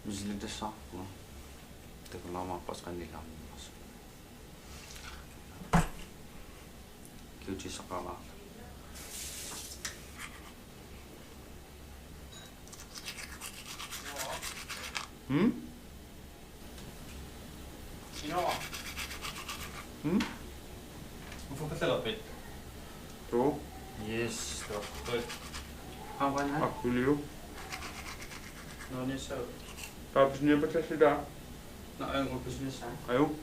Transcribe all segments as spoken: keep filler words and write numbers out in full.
Misilittassaqarpunga. Takunnarmik appassaqannilaarnersoq. Kiutisaqalaarlu. Hmm? Inoa. Hmm? Uffa pallalerpit? Tuu. Yes, tuu. Tuu. Havan, ha? Akkuliu. No, niin se. Taapis niapatlassi taa. No, en upis niassa. Aju.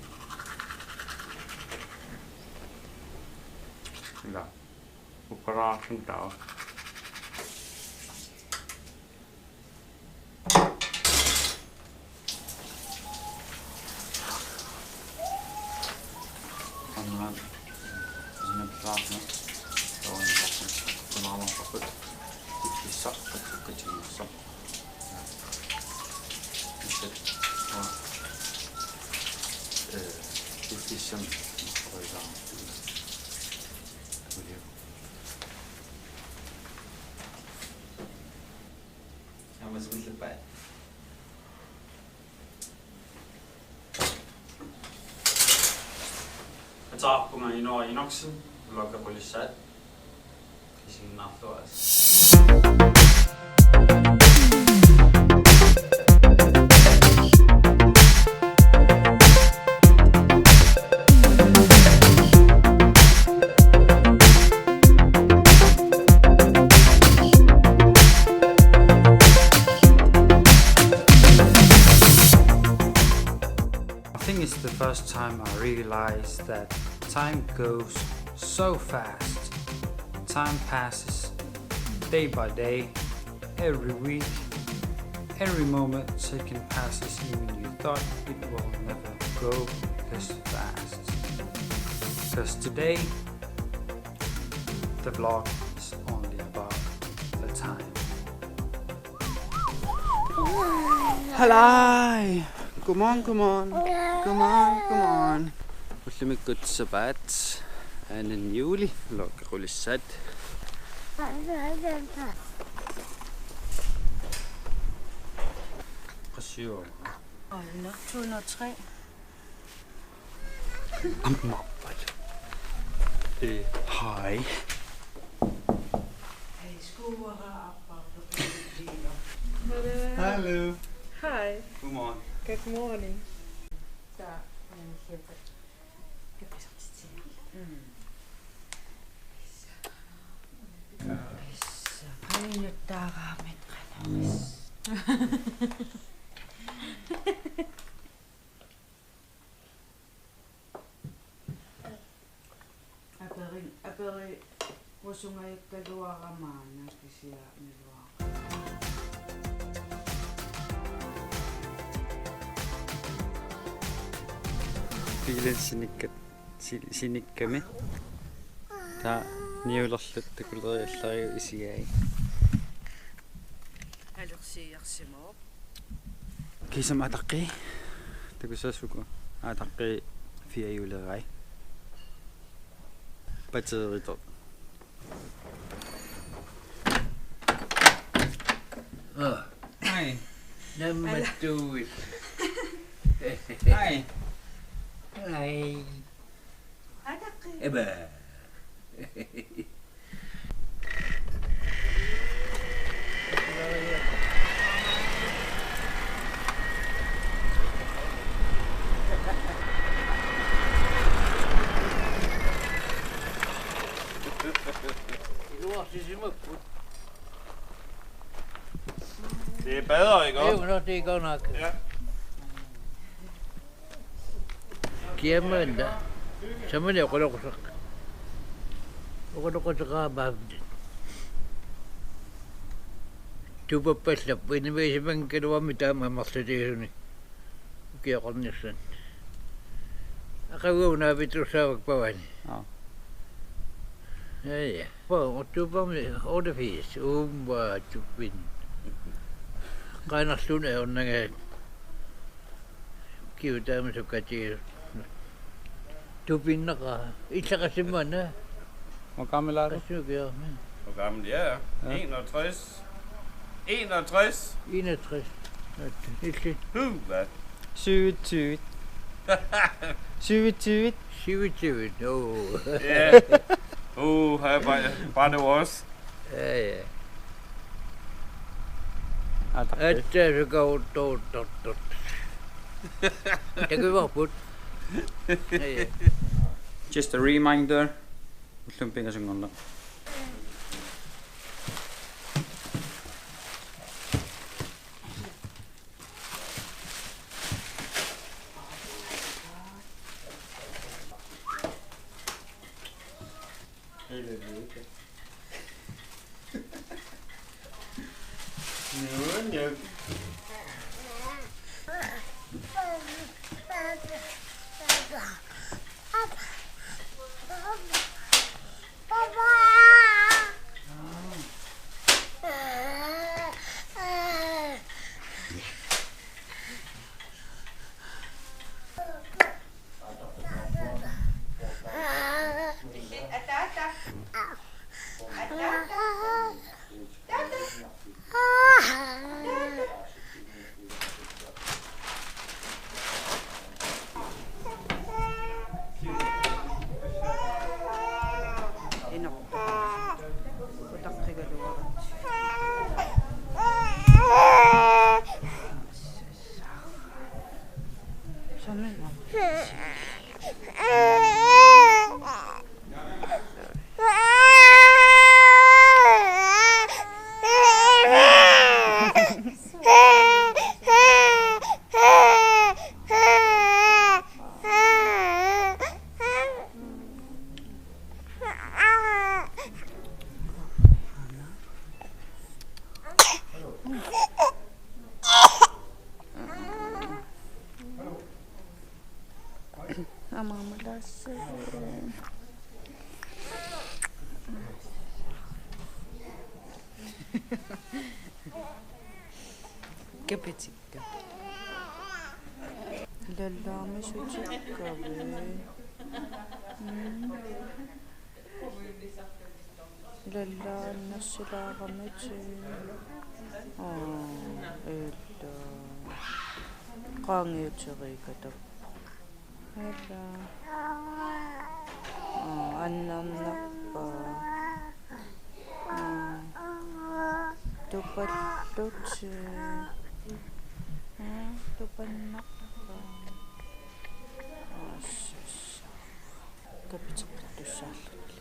Ila. Upparaarsun taa. Anna, sinne plaatna. Tavan vakkun. Kunaama pakkut. Ikkissa, pakkut, katinassa. Missit. Aa. Eh, ikkissa. Oisaa. Tuliu. Aamma smillipai. Ateqarpunga Inoa Enoksen, Ulloriaqqulissaat. Isiginnaarluaritsi. I think it's the first time I realized that time goes so fast. Time passes day by day, every week, every moment taken passes, even you thought it will never go this fast. Because today, the vlog is only about the time. Hello. Come on, come on. Come on, come on. Ullumikkut sapaat. Anden juli. Ulloriaqqulissaat. Qassiuvoq? Aana, to hundrede og tre. Aamma. Eh, hej. Hello. Hello. Hi. Good morning. Good morning. Aperi-, aperiusungajakkaluarama aana kisianni iluara. Biilit sinikkat, si-, sinikkami. Taava niulerluta takuleriallariit isigai. Alersiiarsimavoq. Kiisami ataqqi. Takussaassuugut ataqqi firehjulerai. Batteritoq. Ah. Hej. Nammattuit. Hej. Hej. Ataqqi. Eba. Iluarsisimapput. Det er bedre, ikke? Jo, nå, det er godt nok. Ja. Kiamanda. Samani oqaloqusaq. Oqaloqusaqaamaavit. Tupappallappoq, inimaasimanngikkaluarami taama amerlatigisuni. Ukioqarnissaanut. Aqagu naapittussaavakka pavani. Aa. Ja, ja. På oktobermi otteogfirs, uumma tupin. Qaanarluuna ajornangaat. Kiutaami sukati. Tupinnaqaaq. Illaqasimmaana. Hvor gammel er du? Qassukiarmi. Hvor gammel jeg er? Ja. Enogtres. Enogtres. Enogtres. Illit. Huva. Syvogtyve. Syvogtyve. Syvogtyve. Åh. Ja. Åh, her var, var det også. Ja, ja. Aa, tak. At, øh, så går du, du, du. Det kan være på. Ja, ja. Just a reminder. Ullumi pingasunngorneq. Inoq. Utaqqigaluarat. Sami. Aamma, aamma, laasse. Kapitikka. Lallaarmissutikkavit. Mm. Lallaarnersilaaramitit. Aa, ila. Qaangiuteriikatappoq. Ila. Aa, annernarpaa. Aa. Tupallutit. Aa, tupannarpaa. Aa, sassa. Kapiteqqittussaalluni.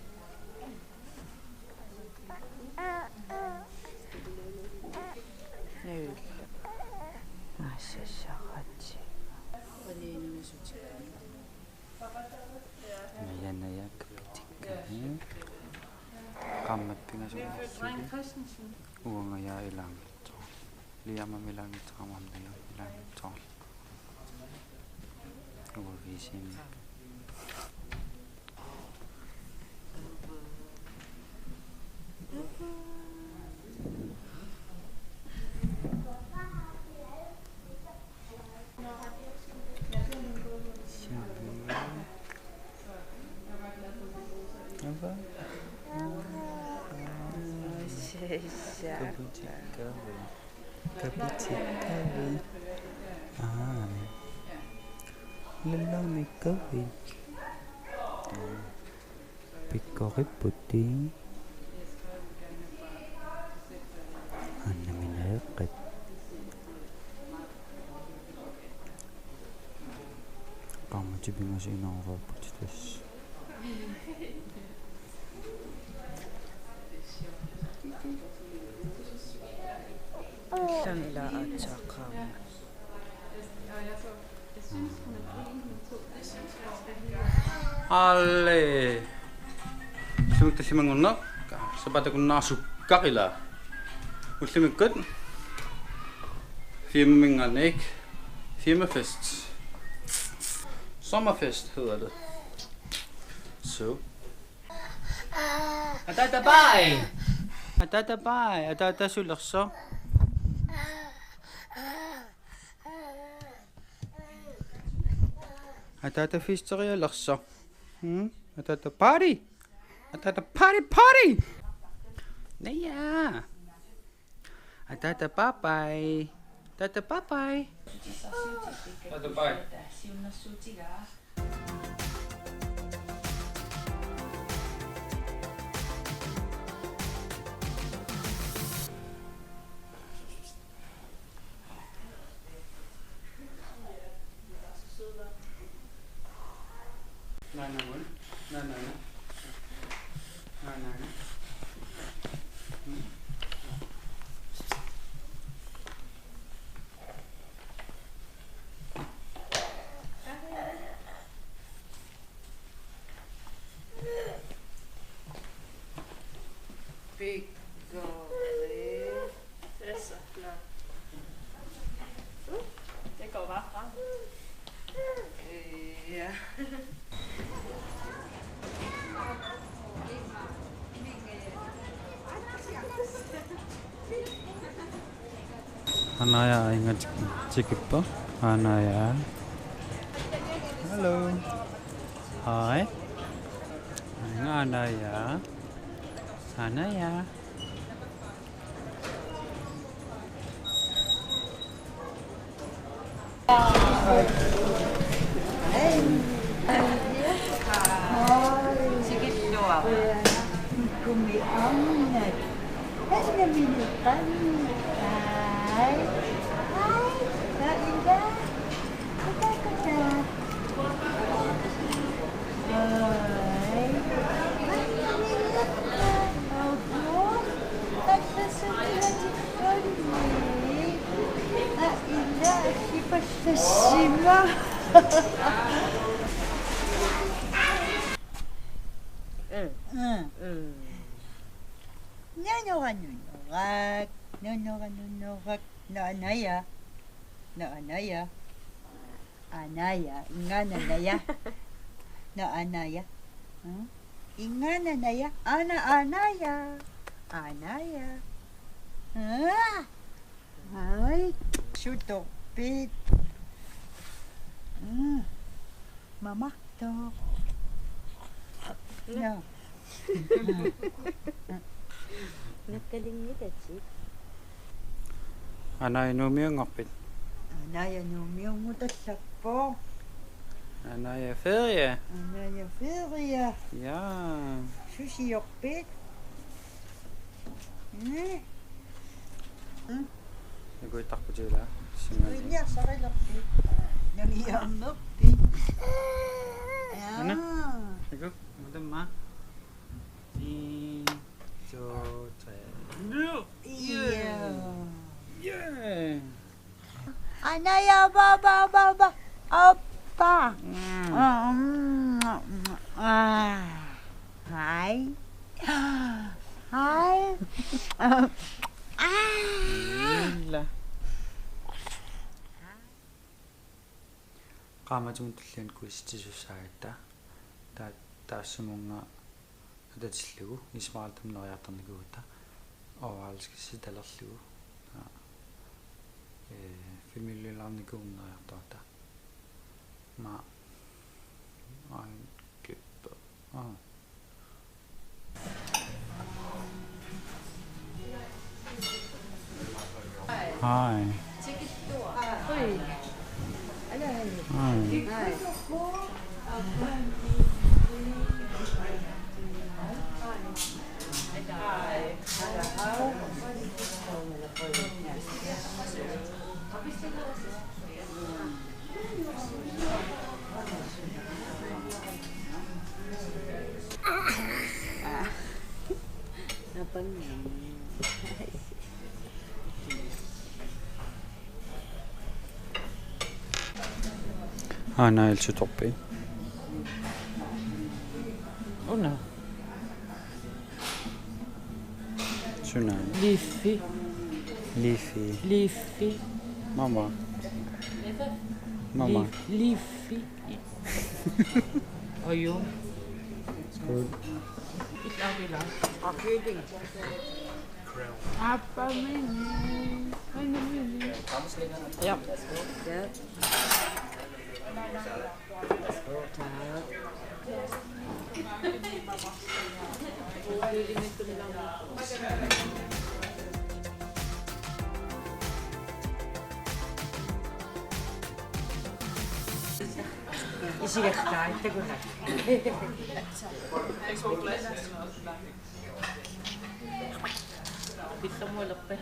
Nuilla. Aasassaqatsiga. Naja, naja, kapitikka. Qaammat pingasunngorlugit. Uanga ilaanngitsoorlunga. Liamami ilaanngitsoorlunga, aamma najami ilaanngitsoorlunga. Uanga V C-mi. Kapitikkavi. Aa. Lallaarnikkavi. Pikkoripputit. Annamineeqqat. Qaammatit pingasut inooreerput tassa. Illan ila aatsaat qaammat. Alle. Ullumikkut tallimanngorneq. Sapaatip akunnera sukkaqila. Ullumikkut. Firmaminngaanniit. Firmafest. Sommerfest hedder det. Så. Ataata bye. Ataata bye. Ataata sulersoq. Ataata festerialersoq. Hmm? Ataata party. Ataata party, party. Naja. Ataata bye bye. Tata, bye bye. Tata, bye. Nej, nej, nej. Nej, nej, nej. Nej, nej, nej. Mm. Pikkori. Tassa, nå. Uh, det går bare frem. Ja. Anaya, inga tik-, tikippa. Anaya. Hello. Hi. Inga Anaya. Anaya. Nunora nunorak, nunora nunorak, nå Anaya, nå Anaya. Anaya, ingaana Anaya. Nå Anaya. Hmm? Ingaana Anaya, ana Anaya. Anaya. Ah. Ai, sutorpit. Hmm. Mamartoq. Nå. Nakkalinngitatit. Anaya Nuummiunngorpit? Anaya Nuummiunngutallappoq. Anaya ferie. Anaya ferie. Ja. Susiorpit? Mm. Mm. Iku itarputigila. Singa. Iku iniarsarilerpit. Namiammerpit. Ja. Ana? Iku, mutamma. En, to, tre. Nå! Ja. Ja. Anaya, baba, baba. Oppa. Mm. Mm, mm, ah. Hej. Hej. Ah. Illa. Qaammatini tulliani kuisitsisussaagatta. Ta-, taassumunnga atatillugu ismaaltamneriartarnikuugatta. Overraskelse talerlugu. Aa. Ee, filmiliulaarnikuunneriartorata. Ma. Aa, kippa. Aa. Hi. Hi. Hi. Aa, Anaya sutorpit? Una. Sunaana? Leafy. Leafy. Leafy. Mama. Mama. Leaf-, Leafy. Ajo. It's good. It's Avila. Apa mini? Apa mini? Yep. Yep. Isilertai takunak. Pittomulerpa.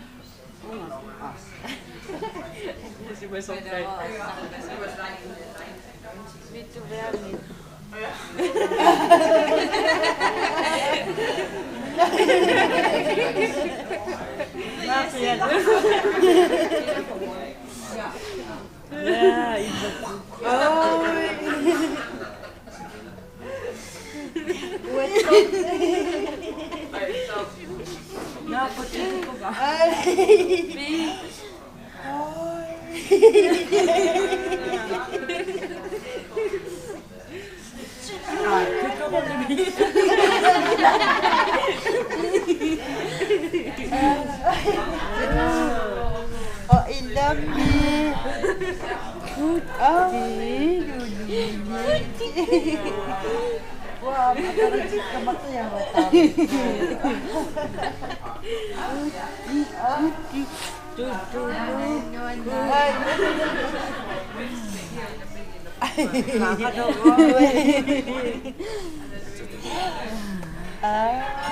Simasortai. Vittu veanni. Mafian. Ja, illu. Oi. Uattoq. Naappat itukkuga. Ai. Oi. Oh, ilami. Oh, ilami. Wah, apa kamu cik kamu tuh yang batang?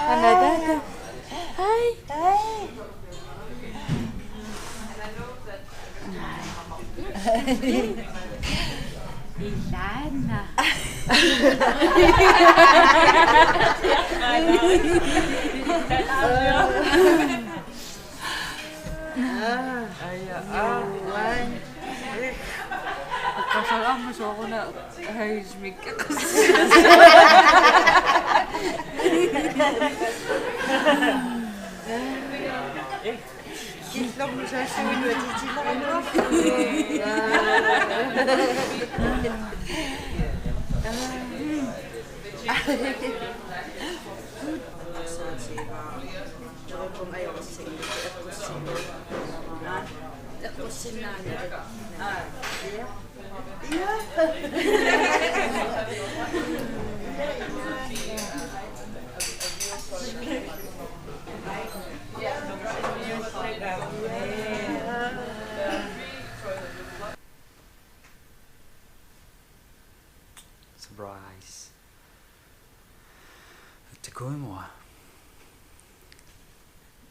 Anadata. Hi. Hi. Ilana. Aja, ah. Wan. Kasar amma soquna. Hai, smik. Killormi saassuinuatitilerunga. Surprise. Aatsaat kuumua.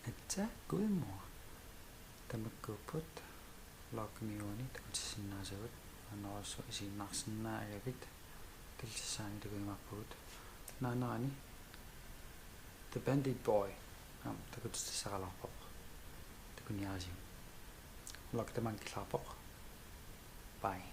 Aatsaat kuumua. Tamakkuupput vlogimi uani takutissinnaasagut. Annorussua isiginnaarsinnaagavit. Killissaani takuimaappugut. Naanani The Bandit Boy. Aam, takutissaqalaarpoq. Takuniarisiuk. Vlog tamaanga killaarpoq. Bye.